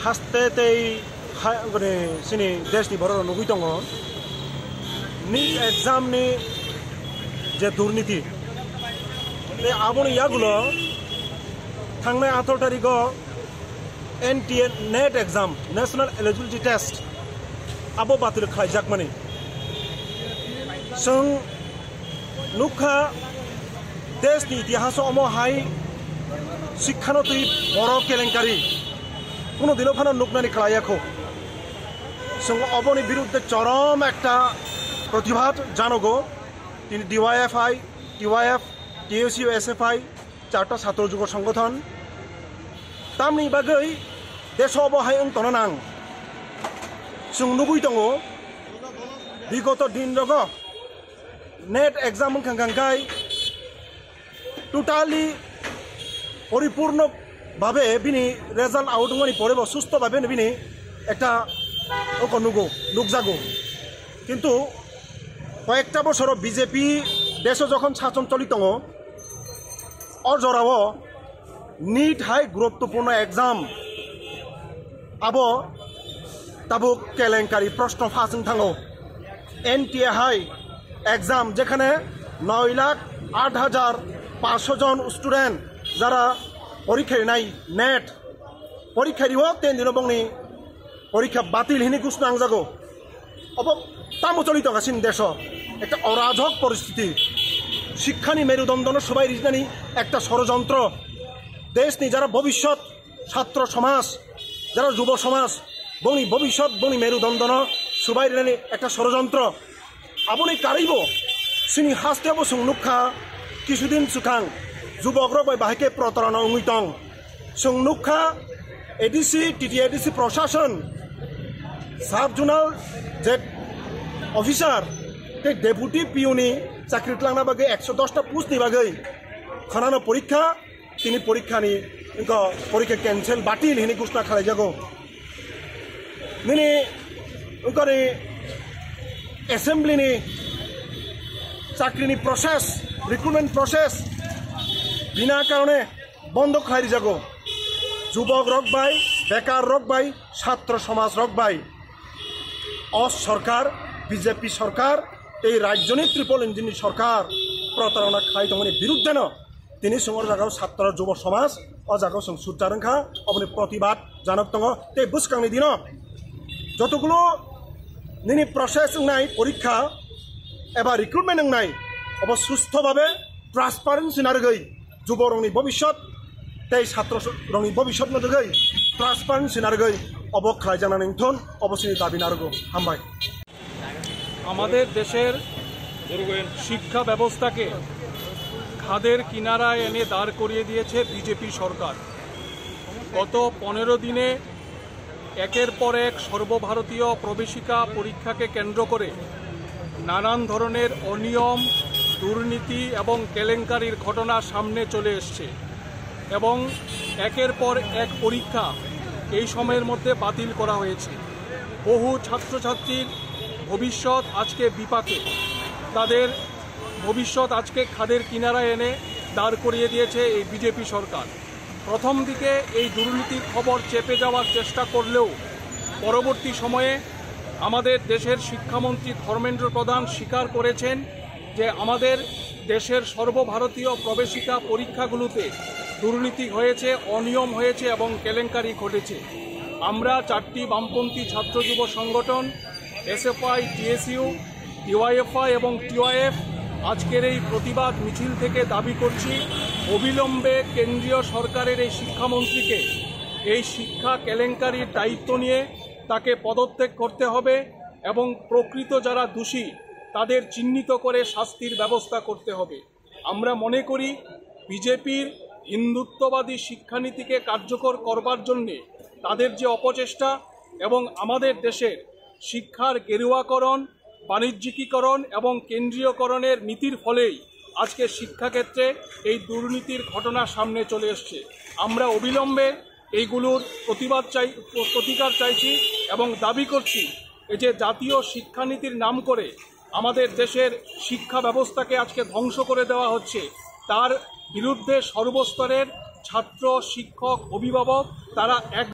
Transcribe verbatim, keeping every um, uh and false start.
Haste tei ha-, mane chini desh ni borok rok nugwi tongo NEET exam ni je durniti, tei aboni yagulo thangnai atharo tarikh o N T A NET exam, National Eligibility Test, abo batil khlaijakmani. Chwng nukha, desh ni itihas o omo hai sikkhano twi boro kelenkari kuno dino phano nuknani khlaiya kho. Chwng oboni biruddhe chorom ekta protibad janogo. Tini D Y F I, T Y F, T S U, S F I, charta chhatro jugo songgothon. Tamni bagwi desh o obo hai wng tongna nang. Chwng nugwi tongo, bigoto din rogo NET exam wngkha hwnkha hwnkhe totally poripurno babe bini result out wngmani pore bo susto babe bini ekta oko nugo, nukjago. Kintu koyekta bosoro B J P desh o jokhon sachon choli tongo, o jorao NEET hai guruttopurno exam, abo tabuk kelenkari, proshno fash wng thango. N T A hai exam, jekhane নয় লাখ আট হাজার পাঁচশো জন student jara porikha rinai NET porikha rio, ten dino bongni porikha batil hini ghosna wngjago. Obo tamo choli tongkha chini desho? Ekta orajok poristiti. Sikkhani merudondo no subai rijnani ekta sorojontro. Deshni jara bobishyot, chhatro somaj, jara jubo somaj, bongni bobishyot, bongni merudondo no subai rijnani ekta sorojontro. Aboni karwibo chini haste bo chwng nukha, kisudin swkang jubokrok bai bahai khe protarona wngwi tong. Chwng nukha, A D C, T T A D C proshashan, sub zonal je officer tei deputy P O ni chakri twlangna bagwi ekso dos ta post ni bagwi khwnano porikha, tini porikha ni wngkha porikha cancel, batil hini ghosna khlaijago. Nini wngkha ni assembly ni chakri ni process, recruitment process bina karone bondo khlai rijago. Jubok rok bai, bekar rok bai, chhatro somaj rok bai. O sorkar, B J P sorkar, tei rajyoni triple engine ni sorkar protarona khlai tongmani biruddhe no tini chwng o jaga o chhatro jubo somaj o jaga o chwng sujjar wngkha, oboni protibad janok tongo. Tei bwskang ni dino jotogulo nini process wngnai porikha eba recruitment wngnai, obo sustho babe transparency narwgwi juborokni bobishyot tei chhatro rokni bobishyot no dogwi transparency narwgwi obo khlaijaknani wngthon, obo chini dabi narwgo. Hambai. আমাদের দেশের শিক্ষা ব্যবস্থাকে খাদের কিনারায় এনে দাঁড় করিয়ে দিয়েছে বিজেপি সরকার। গত পনেরো দিনে একের পর এক সর্বভারতীয় প্রবেশিকা পরীক্ষাকে কেন্দ্র করে নানান ধরনের অনিয়ম, দুর্নীতি এবং কেলেঙ্কারির ঘটনা সামনে চলে এসছে এবং একের পর এক পরীক্ষা এই সময়ের মধ্যে বাতিল করা হয়েছে। বহু ছাত্রছাত্রীর ভবিষ্যৎ আজকে বিপাকে। তাদের ভবিষ্যৎ আজকে খাদের কিনারায় এনে দাঁড় করিয়ে দিয়েছে এই বিজেপি সরকার। প্রথম দিকে এই দুর্নীতির খবর চেপে যাওয়ার চেষ্টা করলেও পরবর্তী সময়ে আমাদের দেশের শিক্ষামন্ত্রী ধর্মেন্দ্র প্রধান স্বীকার করেছেন যে আমাদের দেশের সর্বভারতীয় প্রবেশিকা পরীক্ষাগুলোতে দুর্নীতি হয়েছে, অনিয়ম হয়েছে এবং কেলেঙ্কারি ঘটেছে। আমরা চারটি বামপন্থী ছাত্র যুব সংগঠন, এসএফআই, টিএসইউ, ডিওয়াইএফআই এবং টিওয়াইএফ আজকের এই প্রতিবাদ মিছিল থেকে দাবি করছি, অবিলম্বে কেন্দ্রীয় সরকারের এই শিক্ষামন্ত্রীকে এই শিক্ষা কেলেঙ্কারির দায়িত্ব নিয়ে তাকে পদত্যাগ করতে হবে এবং প্রকৃত যারা দোষী তাদের চিহ্নিত করে শাস্তির ব্যবস্থা করতে হবে। আমরা মনে করি বিজেপির হিন্দুত্ববাদী শিক্ষানীতিকে কার্যকর করবার জন্যে তাদের যে অপচেষ্টা এবং আমাদের দেশের শিক্ষার গেরুয়াকরণ, বাণিজ্যিকীকরণ এবং কেন্দ্রীয়করণের নীতির ফলেই আজকে শিক্ষাক্ষেত্রে এই দুর্নীতির ঘটনা সামনে চলে এসছে। আমরা অবিলম্বে এইগুলোর প্রতিবাদ চাই, প্রতিকার চাইছি এবং দাবি করছি এই যে জাতীয় শিক্ষানীতির নাম করে আমাদের দেশের শিক্ষা ব্যবস্থাকে আজকে ধ্বংস করে দেওয়া হচ্ছে, তার বিরুদ্ধে সর্বস্তরের ছাত্র, শিক্ষক, অভিভাবক তারা এক